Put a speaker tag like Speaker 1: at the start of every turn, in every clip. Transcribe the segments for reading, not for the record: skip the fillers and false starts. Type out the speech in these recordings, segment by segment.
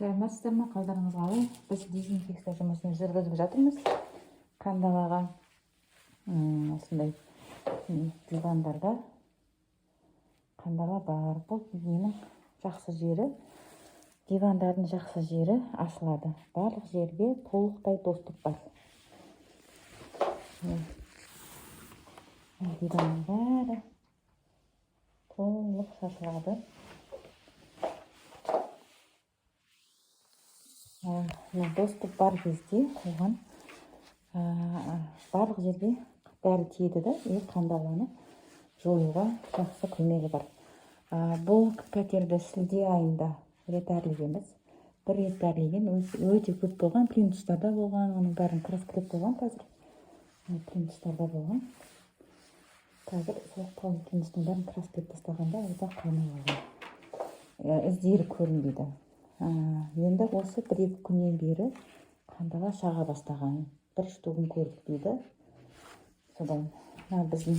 Speaker 1: Сәлеметсіздер ме, қалдарыңыз қалай? Біз дезинфекция жұмысын жүргізіп жатырмыз. Қандалаға осындай дивандарда қандала бар. Бұл ненің жақсы жері, дивандардың жақсы жері, ашылады. Барлық жерге толықтай доступ бар. Міне, мына диванның бәрі толық шашылады. Мына доступ бар кезде оған барлық жерге дәрі тиеді да, и қандаланы жоюға жақсы көмегі бар. Бұл пәтерді шілде айында рет дәрілегенбіз. Бір рет дәрілеген өте көп болған, плинтустарда болған, оның бәрін краскілеп қойған қазір. Плинтустарда болған. Қазір сол плинтустың бәрін краскілеп тастағанда, ол да қалмай қалған. Іздері көрінбейді. Енді осы 1-2 күннен бері қандала шаға бастаған. Бір штугін көрдік дейді. Содан мына біздің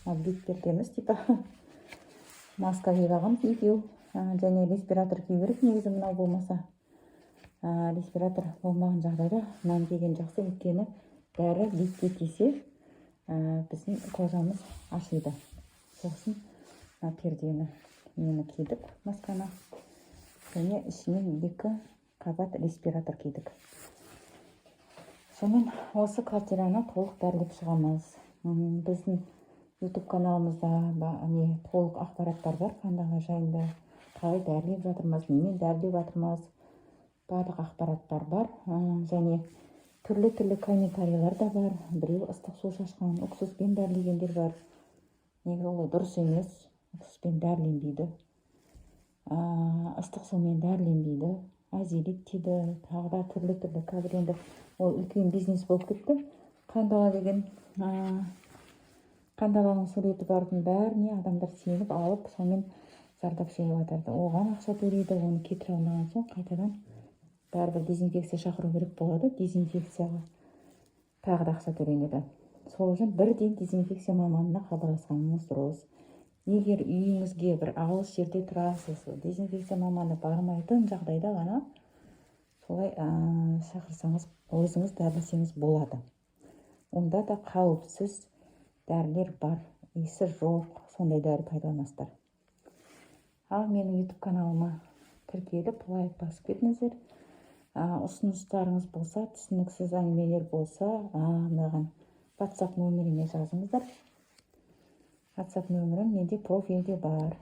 Speaker 1: мына бетпердеміз, типа маска киіп алғанбыз екеу. Және респиратор кию керек негізі мынау болмаса. Респиратор болмаған жағдайда мынаны киген жақсы, өйткені дәрі бетке тисе, біздің кожамыз ашиды. Сол үшін мына пердені, нені кидік, масканы, және ішінен екі қабат респиратор кидік. Сонымен осы квартираны толық дәрілеп шығамыз. Біздің Ютуб каналымызда не толық ақпараттар бар қандала жайында: қалай дәрілеп жатырмыз, немен дәрілеп жатырмыз, барлық ақпараттар бар. Және түрлі түрлі комментарийлер да бар. Біреу ыстық су шашқан, уксуспен дәрілегендер бар. Негізі олай дұрыс емес, уксуспен дәріленбейді, ыстық сумен дәріленбейді. Әзелек дейді, тағы да түрлі түрлі. Қазір енді ол үлкен бизнес болып кетті. Қандала деген, қандаланың суреті бардың бәріне адамдар сеніп алып, сонымен зардап шегіп жатады. Оған ақша төлейді. Оны кетіре алмаған соң, қайтадан бәрібір дезинфекция шақыру керек болады. Дезинфекцияға тағы да ақша төленеді. Сол үшін бірден дезинфекция маманына хабарласқаныңыз дұрыс. Егер үйіңізге, бір алыс жерде тұрасыз, дезинфекция маманы бармайтын жағдайда ғана солай шақырсаңыз, өзіңіз дәрілесеңіз болады. Онда да қауіпсіз дәрілер бар, иісі жоқ, сондай дәрі пайдаланасыздар. Ал менің Ютуб каналыма тіркеліп, лайк басып кетіңіздер. Ұсыныстарыңыз болса, түсініксіз әңгімелер болса, маған WhatsApp нөміріме жазыңыздар. WhatsApp нөмірім менде профильде бар.